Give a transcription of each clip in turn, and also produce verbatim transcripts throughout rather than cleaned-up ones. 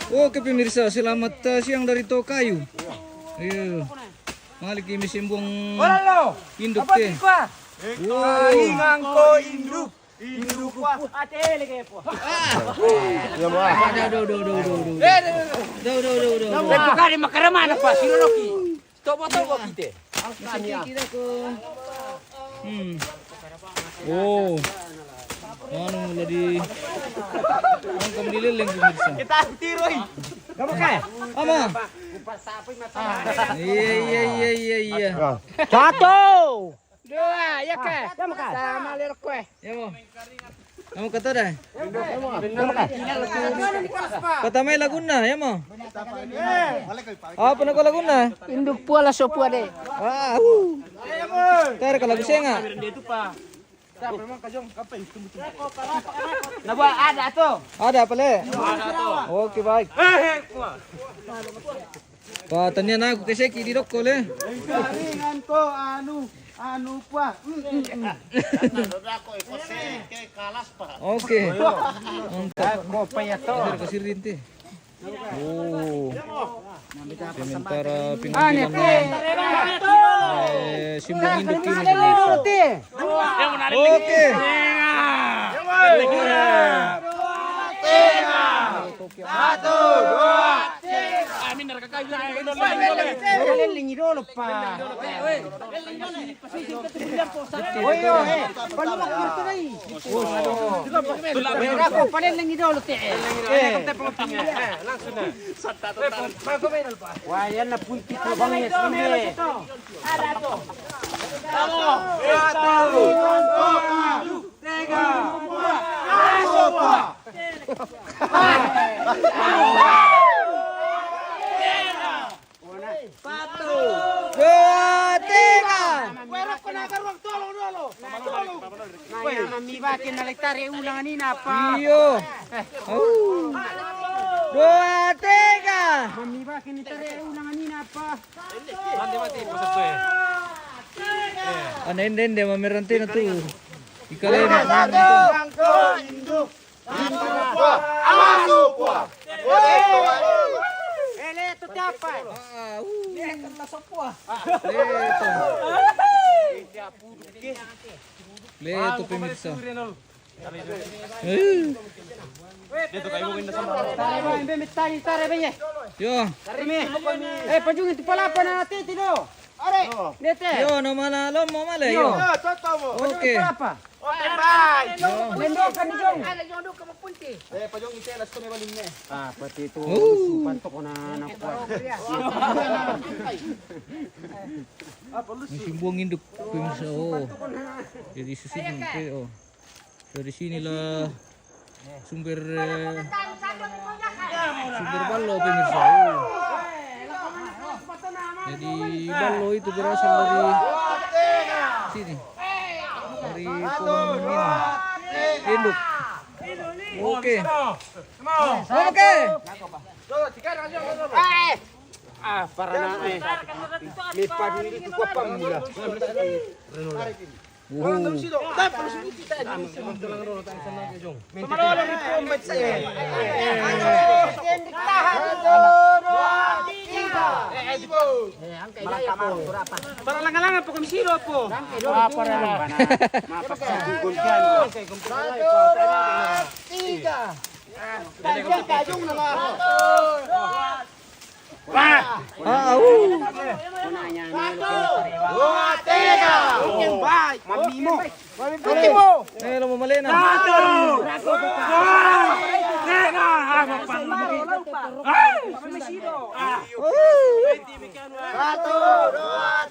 Oke, pemirsa, selamat, eh, siang dari Tokayu. Iya. Malik ini simbung Ora lo. Induk Apa te. Di gua? Wow. Palingan ko induk. Induk gua. Ate lagi po. Ya, Mbak. Aduh, aduh, aduh, aduh, aduh. Aduh, aduh, aduh, aduh, aduh. Pagkakali makarama na pa, siroloki. Tobo-tobo kite. Masih kira ko. Hmm. Oh. Anu lagi. Ang kamilileng pemirsa. Kita tiroy. Kamu kaya? Ama. Iya, iya, iya, iya, iya. Satu. Dua, ya ke? Kamu kaya? Sama lero kue. Ya mo. Kamu kata dah. Kata may laguna, ya mo. Apa na ko laguna? Induk pua la sopua de. Ah, uh. Tara ka lagu senga. Na ba ada to. Ada apa le? Oke, baik. Patanya na aku keseki di dokko le. Ringan ko anu anu pa. Oke. Mantap. Ko pa ya to. Kasir kasir rinti. Oh. Sementara Ah, ni penampilan te. Eh, simbung induk ini. Ada lo te. Oke. Satu, dua. Leleng dulu pa. Oy, oy, eh, palumak mo ito na eh. Oy, ako, paleleng dulu te. Eh. Wah, yan na punti ko bang yes. Dua, tiga. Mami bakin na letare ulang ni napa. Iyo. Oh. Dua, tiga. Mami bakin na letare ulang ni napa. Ana ende ende mamerante na tu. Ikale na. Satu. Induk. Induk pa. Asu pa. Ele tu tapa. Leto. Leto pemirsa. Eh. Tare ba, embe me tare, tare ba ye. Yo. Tare me. Eh, pajungi tu palapa na titi do. Are. Dete. Yo, no mana lomo male yo. Yo, toto mo. Oke. Palapa. Oke, bye. Yo. Lendo kan jong. Ada jong do kamu punti. Eh, pajungi tela sto me balin ne. Ah, pati tu. Pantok na na kuat. Simbung induk pemirsa. Oh. Jadi susun itu. Oh. Dari sinilah sumber eh, sumber ballo pemirsa. Oh. Jadi ballo itu berasal dari sini. Dari pohon ini. Induk. Oke. Oke. Ah, para na eh. Lipat diri tu kuat pamula. Para langalangan po kami siro po. Apa na? Mapasakit ko diyan. Tiga. Kajong kajong na nga ako. Ah, uh. Dua, tiga. Mamimo. Mamimo. Eh, lo mo malena. Satu, dua, tiga. Satu, dua,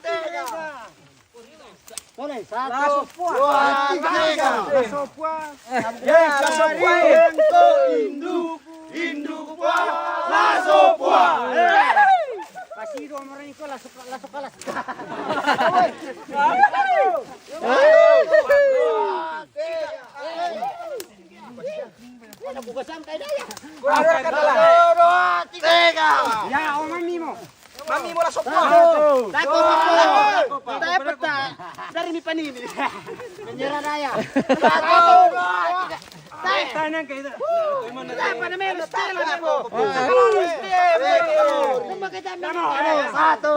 tiga. Sopua. Sopua. Induk, induk pa. La sopua. Kasi do mo rin ko la sopua, la sopua, la sopua. Tiga. Ya, o mamimo. Mami mo la sopua. Tako. Tayo pata. Dari mi panini. Menyerah daya. Apa namanya? Stella, Bebo. Stella, Bebo. Satu.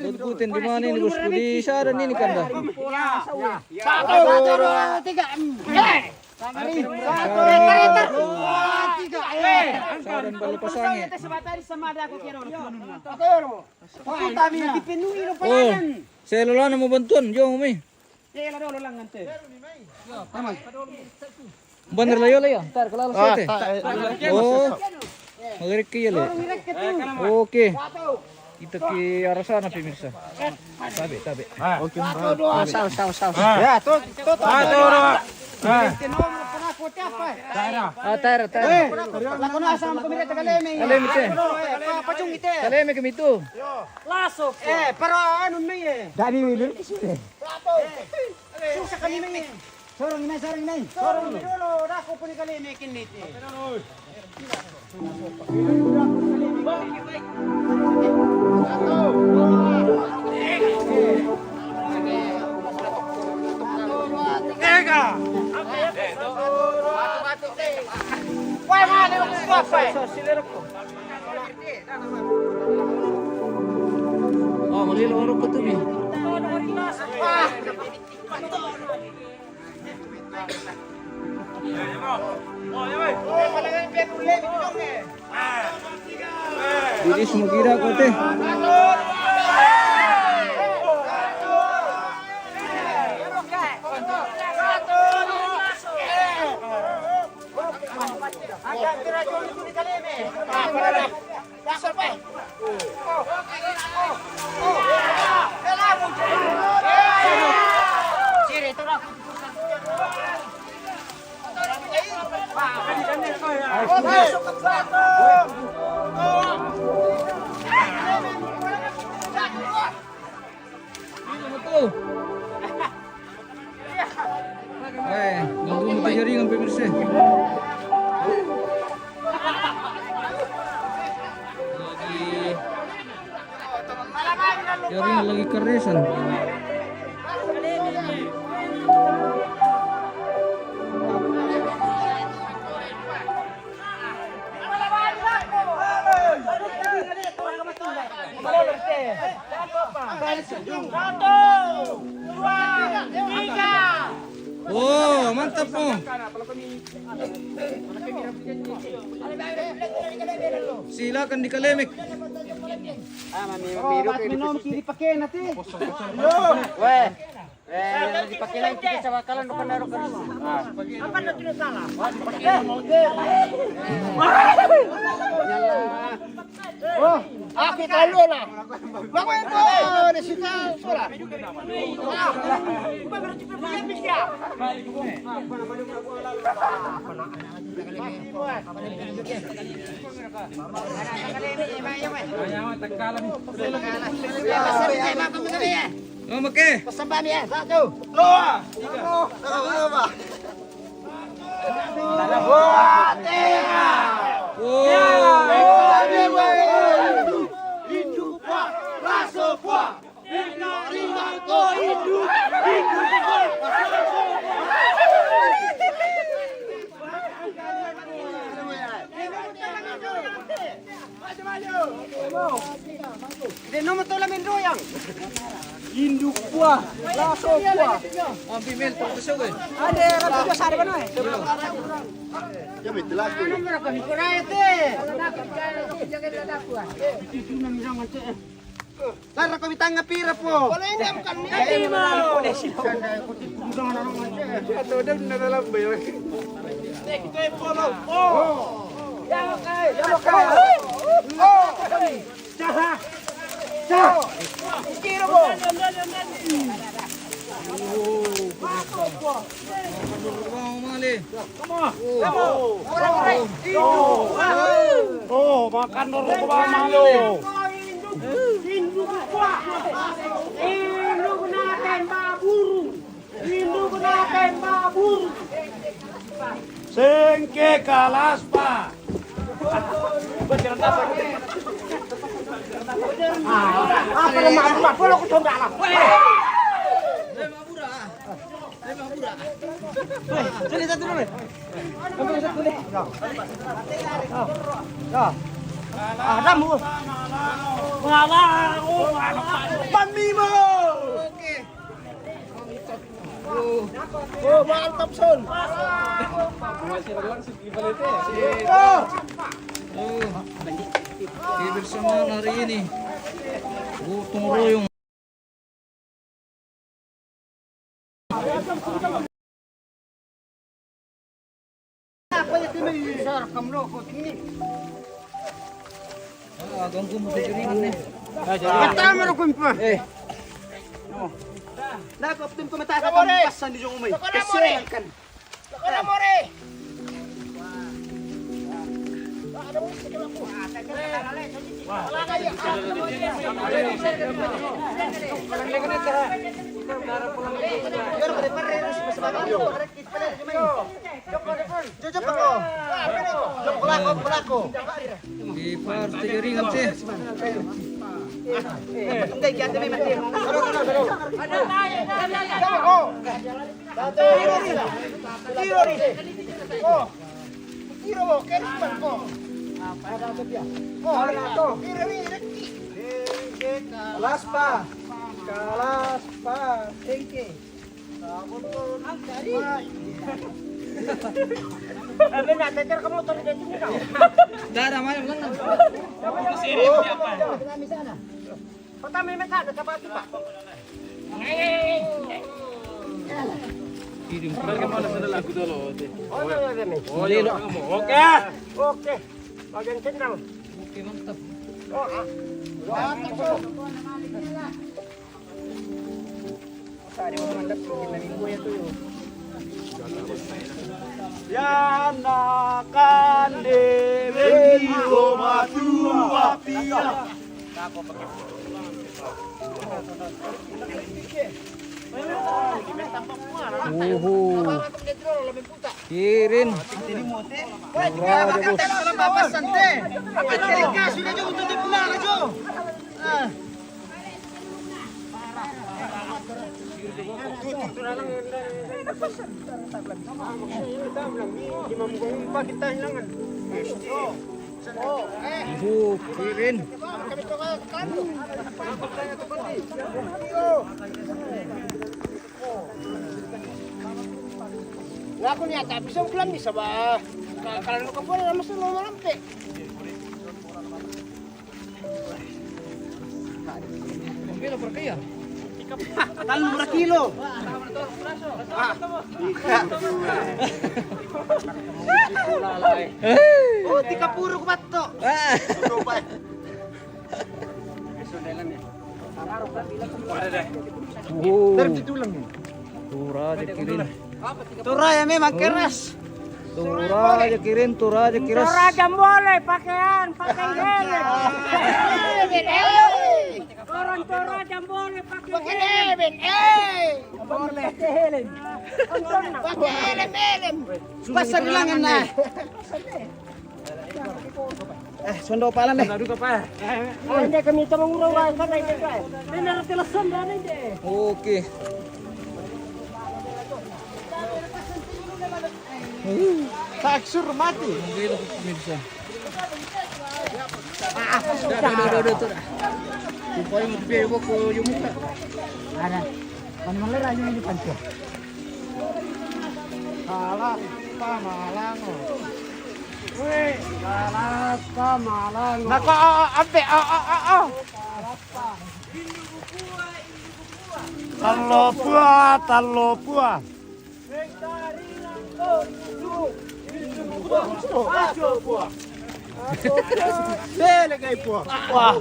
Ikutin di mana ini, bosku? Di sana ini kan dah. Satu, satu, dua, tiga. Satu, satu, dua, tiga. Saran balik pasang ya. Oh, saya lolana mau bantuan, jom mi. Bener lah, yo lah, yo. Ntar kalau selesai. Oh, magari ke ya le. Oke. Kita ke arah sana, pemirsa. Tabe, tabe. Oke, saus, saus, saus. Ya, tuh, tuh, tuh. Satu, dua. Ah, tara, tara. Lah, kono asam kami rete kaleme. Kaleme te. Apa cung ite? Kaleme kami tu. Laso. Eh, pero anu mi eh. Dari dulu ke sini. Susah kami mi. Sorong ini, sorong ini. Sorong dulu, dah aku punya kaleme kini te. Oh, malilo orang ko tubi. Jadi semua kira kote. Eh, nunggu mati jaringan, pemirsa. Lagi, jaringan lagi keresan. Oh, mantap po. Silakan di kalemek. Ah, mami, mami, minum kiri pakai nanti. Weh. Eh, dipakai lagi kita coba kalau bukan naruh ke rumah. Ah. Apa dah tidak salah? Oh, aku tahu lah. Bang Wendo, di sini sudah. Oke. Pesan bami ya, satu. Dua. Tiga. Dua, tiga. Wow. Rindu, rindu, wah, raso, wah. Ide nomor tola mendoyang. Induk buah, laso buah. Ambil mel, tak besok, eh. Ada, ada juga sari mana, eh? Ya, betul lah. Nomor kami kurang, eh. Itu nomor yang, eh. Lara kami tanga pira po? Boleh ini bukan ini. Atau udah bener dalam bayo. Jaha. Jaha. Kira po. Oh, makan dulu, Bang Malu. Sengke kalas, Pak. Apa nama aku? Aku lo kutonda lah. Sini satu dulu. Ambil satu deh. Ya. Ya. Ah, kamu. Ngalang, oh, ngalang. Pan Mimo. Oke. Oh, mantap, Son. Masih ada langsung di Valete. Oh. Oh. Kebersamaan hari ini. Gotong royong. Ah, ganggu mo sa jaringan eh. Pertama na kumpa. Eh. Nako, aptum ko mataas ang pasan di yung umay. Kasi kan. Di par sa jaringan, te. Tiro, tiro, tiro. Oh. Tiro mo, keris man ko. Oh, tiro, tiro. Kalas pa. Kalas pa. Thank you. Sabi na, teter ka mo, tuloy dito nila. Dara, malam lang. Siri, siapa? Patami, may kada, sa bati pa. Oke. Oke. Bagian sendal. Oke, mantap. Oh, ah. Tadi mau mantap, kita minggu ya tuh. Yana kande wengi o matua pia. Uhu. Kirin. Murah aja, bos. Bukirin. Nga ako niya, tapi sa ulan, bisa ba? Kalau ka po na mas malampi. Ang kilo, per kilo? Talo na kilo. Ah. Oh, tika puro ko bato. Ah. Wow. Tura aja kirin. Tura ya memang keras. Tura aja kirin, tura aja kiras. Tura jambole pakaian, pakai helm. Orang tura jambole pakai helm. Pakai helm. Pakai helm, helm. Pasar bilangan nah. Eh, sondo palan deh. Aduh, apa? Hindi kami sa manguraw, ay, patay ka, eh. Hindi na tilasan na, hindi. Okay. Taksur mati. Ah, ah, ah. Supaya mo tipiya ko yung mukha. Ano? Ano man lang yung pancho? Kalas pa, malango. Weh, kalas pa, malango. Nako, oh, oh, ampe, oh, oh, oh, oh. Talo pua, talo pua. Dele kay pua. Wah.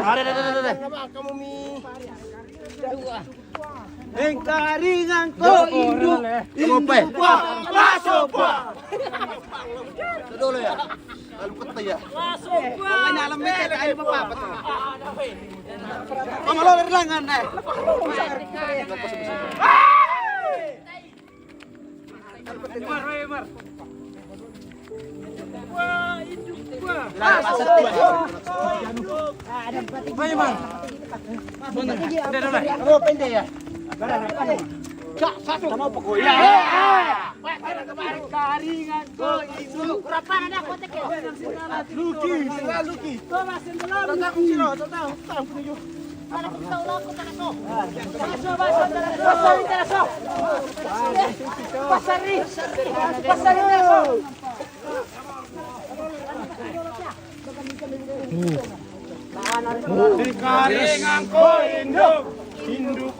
Are, are, are, are. Kamu mi. Engkaringan ko induk, induk pa, paso pa. Dulu ya. Lalu kita ya. Paso pa. Pokoknya alam kita, ayo, Bapak, apa tuh? Mama lo langan eh. Imar, Imar. Ayo, Bang. Udah, udah, udah. Aduh, pendek ya. Cak, satu. Sama apa kau? Ya. Wah, kemarin karingan kau itu. Berapa ada kotek ya? Luki, sila Luki. Tuh, Mas, yang dalam. Tentang Ciro, tentang, tentang penuju. Ada kita ulang, kita langsung. Pasar, pasar, pasar, pasar. Pasar, pasar, pasar. Dikaringan ko induk, induk.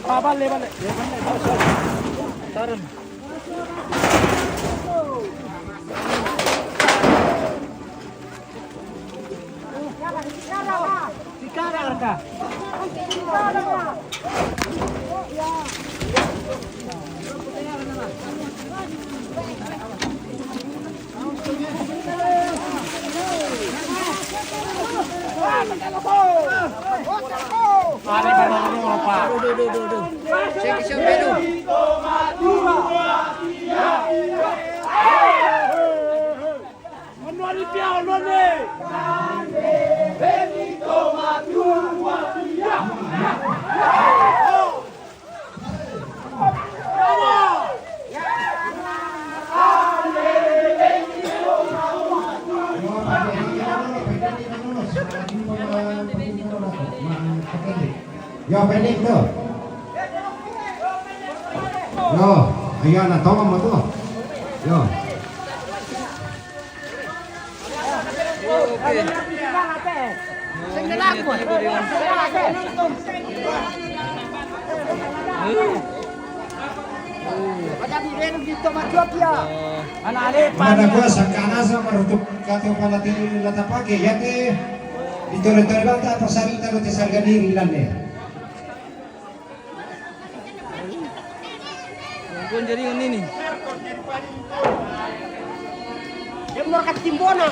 Ah, balik, balik. Turun. Yo, pendek tu. Yo, ayo, nak tolong tu. Yo. Mana kuasa kana sama rutuk kata pala ti lata pake ya te. Di tore tore bata apa sarita lo te sarga diri lande. Ampun, jadi ini nih. Dia menurut kata Timbona.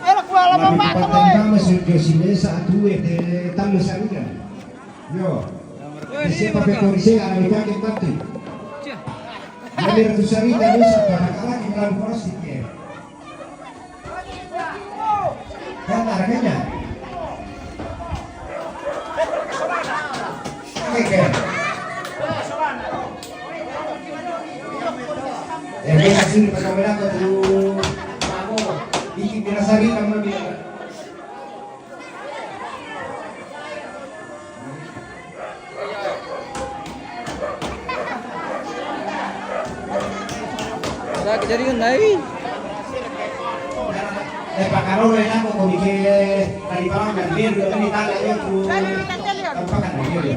Era kuala mambata boy. Kamu sudah sini satu eh tamu saruga. Yo. Bisa pakai korisi ada kita kita tu. Kami ratu sarita bisa pakai lagi dalam korisi. Kan harganya. Oke. Eh, dia kasih di perkawin aku tuh. Bikin biasa di kamar biasa. Sa kejadian naik. Eh, Pak Karolo, ya, aku mau bikin tadi malam dan dia dulu kan ditanya ya, tuh. Tampakan dia, ya.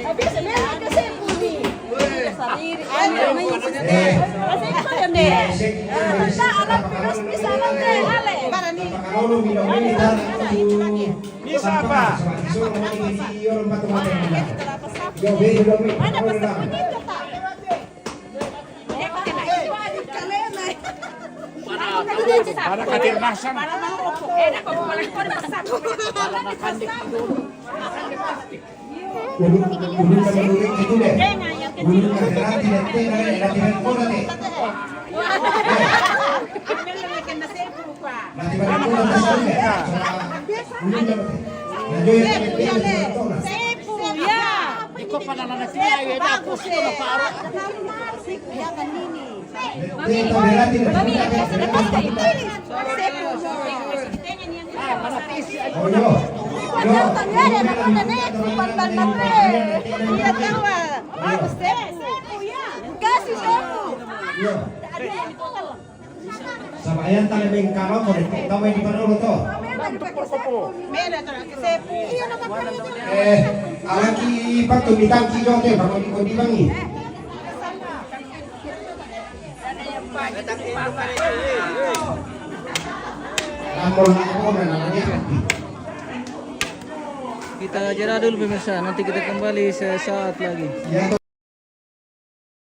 Habis ini ada saya bunyi. Saya sendiri. Eh. Saya anak terus bisa nanti, Ale. Mana nih? Pak Karolo, minum ini, tanya, tuh. Bisa apa? Para katirnasan. Ulu, ulu ka menurut itu deh. Ulu ka berarti dan tena, eh, latihan bola deh. Latihan bola deh, sama. Ulu ka berarti. Nah, yo, ya, ya, ya, ya, ya. Iko pa na na na tia, eh, tapos ito na paro. Ayan tala mengkama ko de tama di panolo to. Eh, alaki patu mitang kijo te bako di kodi bangi. Lamol na ako na nalanya. Kita jeda dulu pemirsa, nanti kita kembali sesaat lagi. Ya to.